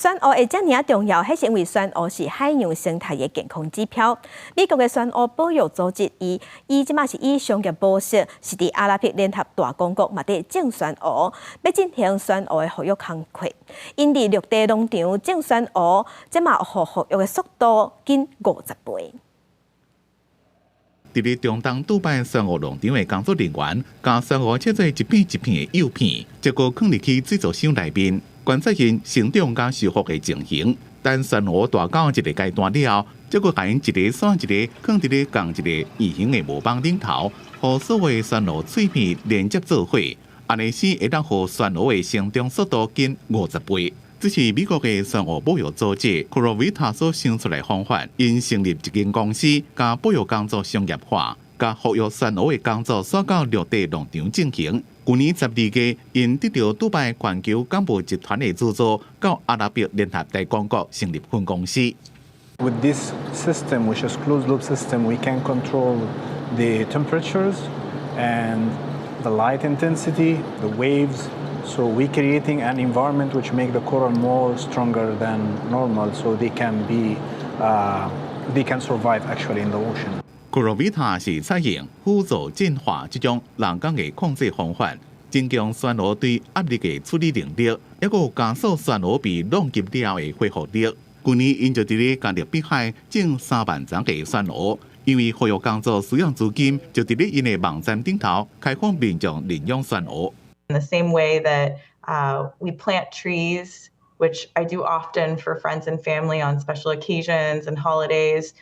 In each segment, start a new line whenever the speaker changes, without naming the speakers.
珊瑚會遮爾仔重要，彼是因為珊瑚是海洋生態的健康指標。美國的珊瑚保育組織，伊這馬是以商業模式，是佇阿拉伯聯合大公國嘛佇種珊瑚，欲進行珊瑚的復育工課。𪜶佇陸地農場種珊瑚，這馬予復育的速度緊50倍。
佇咧中東杜拜珊瑚農場的工作人員，將珊瑚切做一片一片的幼片，結果囥入去水族箱內面，觀察𪜶成長佮修復的情形。等珊瑚大到一个階段了後，才閣共𪜶一个紲一个，囥佇咧仝一个圓形的模板頂頭，予所有珊瑚碎片連接做伙，按呢先會當予珊瑚的成長速度緊50倍。這是美國的珊瑚保育組織 Coral 所想出來方法，𪜶成立一間公司，將保育工作商業化，共復育珊瑚的工作徙到陸地農場進行。舊年12月，𪜶得著杜拜環球港務集團的資助，到阿拉伯聯合大公國成立分公司。
With this system, which is closed loop system, we can control the temperatures and the light intensity, the waves. So we creating an environment which make the coral more stronger than normal, so they can survive actually in the ocean.
Coral 是採用輔助進化這種人工的控制方法，增強珊瑚對壓力的處理能力，抑閣有加速珊瑚被浪擊了後的恢復力。舊年𪜶就佇咧加勒比海種3萬叢的珊瑚，因為復育工作需要資金，就佇咧𪜶的網站頂頭開放民眾認養珊瑚。
In the same way that we plant trees, which I do often for friends and family on special occasions and holidays,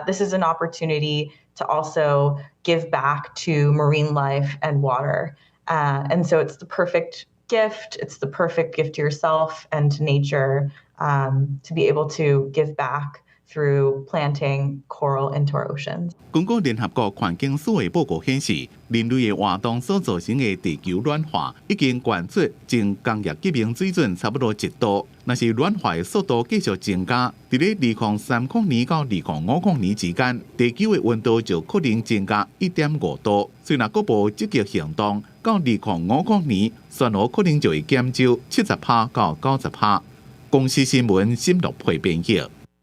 this is an opportunity to also give back to marine life and water. And so it's the perfect gift. It's the perfect gift to yourself and to nature to be able to give back through planting coral into our oceans.
根據聯合國環境署的報告顯示，人類的活動所造成的地球暖化已經懸出前工業革命水準差不多1度。若是暖化的速度繼續增加，佇咧2030年到2050年之間，地球的溫度就可能增加1.5度。所以若閣無積極行動，到2050年，珊瑚可能就會減少70%到90%。公視新聞沈樂佩編譯。